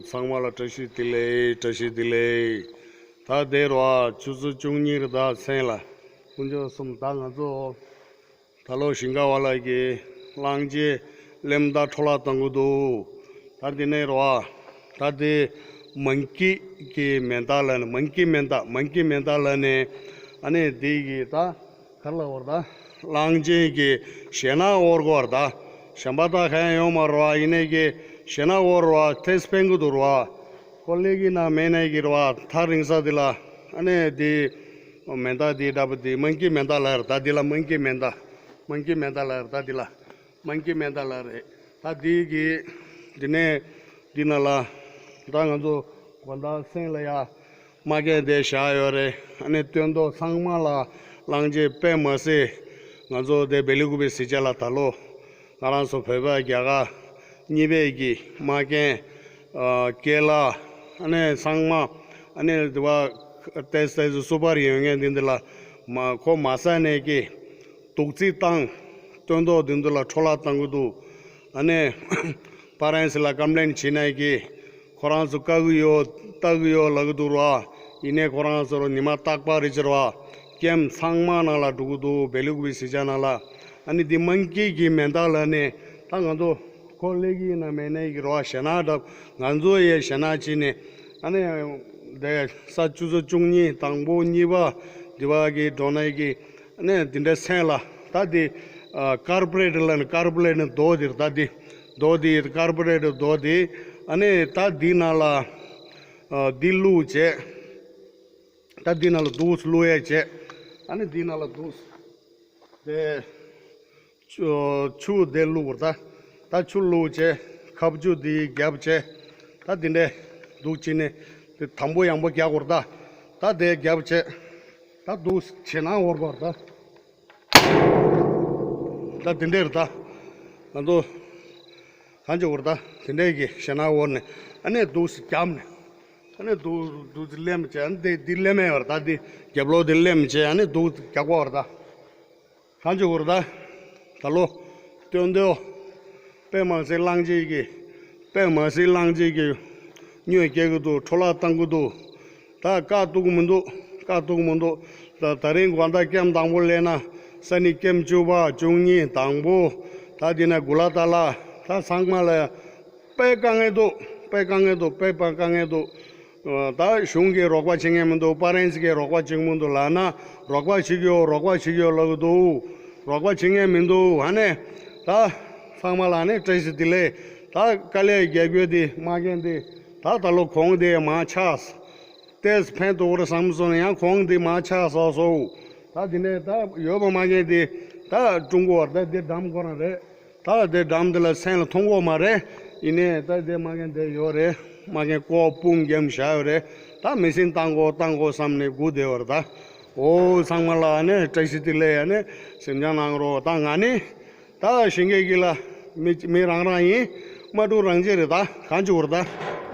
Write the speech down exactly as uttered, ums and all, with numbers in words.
ཚང་མ་ལ་བཀྲ་ཤིས་བདེ་ལེགས། བཀྲ་ཤིས་བདེ་ལེགས། ད་དེ་རུ་ཨ་ཆུ་ཚོད་བཅུ་གཉིས་རེད། ད་མཚན་ལ་དཀོན་མཆོག་གསུམ། ད་ང་ཚོ་ད་ལོ་ཞིང་ཁ་བ་ལ་གི་གླང་ཆེན་སླེབས་ད་འཕྲོ་བརླག་བཏང་གི་འདུག་ད་འདི་ནས་རོ་ཨ། ད་དེ་མང་ཀི་གི་མེ་མདའ་ལ་ནི་མང་ཀི་མེ་མདའ་མང་ཀི་མེ་མདའ་ལ་ནི་ཨ་ནི་དེ་གི་ད་གར་ལ་བར་ད་གླང་ཆེན་གི་ཞེ་ན་འོར་གོ་བར་ད་གཞན་པ་ད་ག་ཡང་ཡོང་མ་རོ་ཨ། ཡིན་ནས་གི་ཞེ་ན་འོར་རོ་ཨ། ཐེས་ཕན་གི་འདུག་རོ་ཨ། ཁོ་ལེ་གི་ན་མེ་ནས་གི་རོ་ཨ། ཐག་རིང་ས་དེ་ལ་ཨ་ནི་དེ་མེ་མདའ་དེ་འདྲ་པོ་དེ་མང་ཀི་མེ་མདའ་ལ་ཡར་ད་དེ་ལ་མང་ཀི་མེ་མདའ་མང་ཀི་མེ་མདའ་ལ་ཡར་ད་དེ་ལ་མང་ཀི་མེ་མདའ་ལ་རེད། ད་དེ་གི་དེ་ནས་དེ་ན་ལ་ད་ང་ཚོ་དགོན་བདག་སེང་ལ་ཡ་མ་རྒན་དེ་བཞག་ཡོད་རེད། ཨ་ནི་སྟོན་ཐོག་ཚང་མ་ལ་གླང་ཆེན་དཔེ་མ་སྲིད་ང་ཚོ་དེ་བེ་ལི་ཀུ་པའི་གཟི་ཆ་ལ་ད་ལོ་ང་རང་ཚོ་བོད་པ་རྒྱ་གར་གཉིས་པའི་གི་མ་རྒན་ཨ་སྐེ་ལ་ཨ་ནི་ཚང་མ་ཨ་ནི་དེ་བ་ཏེས་ཏེས་སུ་པར་ཡོད་མཁན་དེ་འདི་ལ་མ་ཁོ་མ་ས་ནས་ཀི་དུག་རྩི་བཏང་། སྟོན་ཐོག་དེ་ཚོ་ལ་འཕྲོ་བརླག་བཏང་གི་འདུག་ཨ་ནི་ཕ་རན་སི་ལ་ཀམ་པི་ལེན་བྱེད་ནས་ཀི་ཁོ་རང་ཚོ་བཀག་གི་ཡོད་ལྟ་གི་ཡོད་ལབ་གི་འདུག་ར། ཡིན་ནའི་ཁོ་རང་ཚོ་རོ་ཉི་མ་རྟག་པར་རེ་ཕྱིར་བ་ཀེམ་ཚང་མ་ནང་ལ་འགྲོ་གི་འདུག་བེ་ལི་ཀུ་པི་གཟི་ཆ་ནང་ལ། ཨ་ནི་འདི་མང་ཀི་གི་མེ་མདའ་ལ་ནི་ད་ང་ཚོ་ཁོ་ལེ་གི་ན་མེ་ནས་ཀི་རོ་ཞེ་ན་འདྲ་ང་ཚོ་ཡི་ཞེ་ན་བྱེད་ནས་ཨ་ནི་དེ་ས་ཆུ་ཚོད་བཅུ་གཉིས་དང་པོ་གཉིས་པ་འདི་བ་གི་འགྲོ་ནས་ཀི་ནས་དེ་འདྲ་སེང་ལ་ད་དེ་ཀར་པོ་རེ་ཊར་ལ་ནི་ཀར་པོ་རེ་ཊར་ནི་རྡོ་དེ་རེད། ད་དེ་རྡོ་དེ་ཀར་པོ་རེ་ཊར་རྡོ་དེ་ཨ་ནི་ད་དེ་ནང་ལ་དེ་བླུགས་བྱས། ད་དེ་ནང་ལ་དུག་བླུགས་ཡས་བྱས། ཨ་ནི་དེ་ནང་ལ་དུག་དེ་ཆུ་ཆུ་དེ་བླུགས་པར་ད་ད་ཆུ་བླུགས་བྱས་ཁ་ཆུ་དེ་བརྒྱབ་བྱས་ད་དེ་འདྲས་དུག་བྱས་ནས་དེ་དམ་པོ་ཡང་པོ་རྒྱག་དགོས་རེད། ད་ད་དེ་བརྒྱབ་བྱས་ད་དུག་ཞེ་ན་འོར་བར་ད། ད་དེ་འདྲས་རེད་ད། ང་ཚོ་གང་བྱེད་དགོས་རེད་ད། དེ་འདྲས་ཀྱི་ཞེ་ན་འོར་ནས་ཨ་ནི་དུག་ཞིག་བརྒྱབ་ནས་ཨ་ནི་དུག་དུག་ཅིག་ལེན་མི་བྱེད། ཨ་ནི་དེ་འདི་ལེན་མེད་བར་ད་འདི་རྒྱབ་ལོགས་འདི་ལེན་མི་བྱེད། ཨ་ནི་དུག་རྒྱག་པ་བར་ད། གང་བྱེད་དགོས་རེད་ད། ད་ལོ་སྟོན་ཐོག་དཔེ་མ་སྲིད་གླང་ཆེན་གྱི་དཔེ་མ་སྲིད་གླང་ཆེན་གྱི་སྨྱོས་སྐྱེལ་གི་འདུག་འཕྲོ་བརླག་བཏང་གི་འདུག་ད་བཀག་ཐུབ་ཀྱི་མི་འདུག་བཀག་ཐུབ་ཀྱི་མི་འདུག་ད་ད་རིང་དགོང་དག་ཀེམ་དང་པོ་སླེབས་ན་ས་ནི་ཀེམ་བཅུ་པ་བཅུ་གཉིས་དང་པོ་ད་དེ་ན་གུ་ལ་ཏ་ལ་ད་ཚང་མ་ལ་དཔེ་དཀའ་ངལ་འདུག་དཔེ་དཀའ་ངལ་འདུག་དཔེ་དཔེ་དཀའ་ངལ་འདུག་ད་གཞུང་གིས་རོགས་པ་བྱེད་མཁན་མི་འདུག་ཕ་རན་སི་གིས་རོགས་པ་བྱེད་ཀྱི་མི་འདུག་ལབ་ན་རོགས་པ་བྱེད་ཀྱི་ཡོད། རོགས་པ་བྱེད་ཀྱི་ཡོད་ལབ་གི་འདུག་རོགས་པ་བྱེད་མཁན་མི་འདུག་ཨ་ནི་ད་ཚང་མ་ལ་ནི་བཀྲ་ཤིས་བདེ་ལེགས། ད་དཀའ་ལས་རྒྱག་རྒྱུ་དེ་མ་རྒན་དེ་ད་ད་ལོ་གོང་དེ་མར་ཆག་ཏེས་ཕན་ཐོགས་རེད་བསམ་སོང་ན་ཡང་གོང་དེ་མར་ཆག་ས་སོ། ད་དེ་ནས་ད་ཡོད་པ་མ་རྒན་དེ་ད་ཀྲུང་གོ་བར་ད་དེ་འགྲམ་ཁོ་རང་རེད། ད་དེ་འགྲམ་དེ་ལ་སེང་ལ་མཐོང་གོ་མ་རེད། ཡིན་ནའི་ད་དེ་མ་རྒན་དེ་ཡོད་རེད། མ་རྒན་ཀོ་སྤུངས་རྒྱམ་བཞག་ཡོད་རེད། ད་མི་སེང་བཏང་གོ་བཏང་གོ་བསམ་ནས་སྒུག་བསྡད་པ་རེད་ད། ཨོ་ཚང་མ་ལ་ནི་བཀྲ་ཤིས་བདེ་ལེགས་ཡ་ནི་སེམས་ཅན་གནང་རོགས། ད་ང་ནི་ད་ཞིང་ཁའི་གི་ལ་མི་མི་རང་རང་ཡིན། མ་འགྲོ་རང་བྱེད་རེད། ད་གང་བྱེད་དགོས་རེད་ད།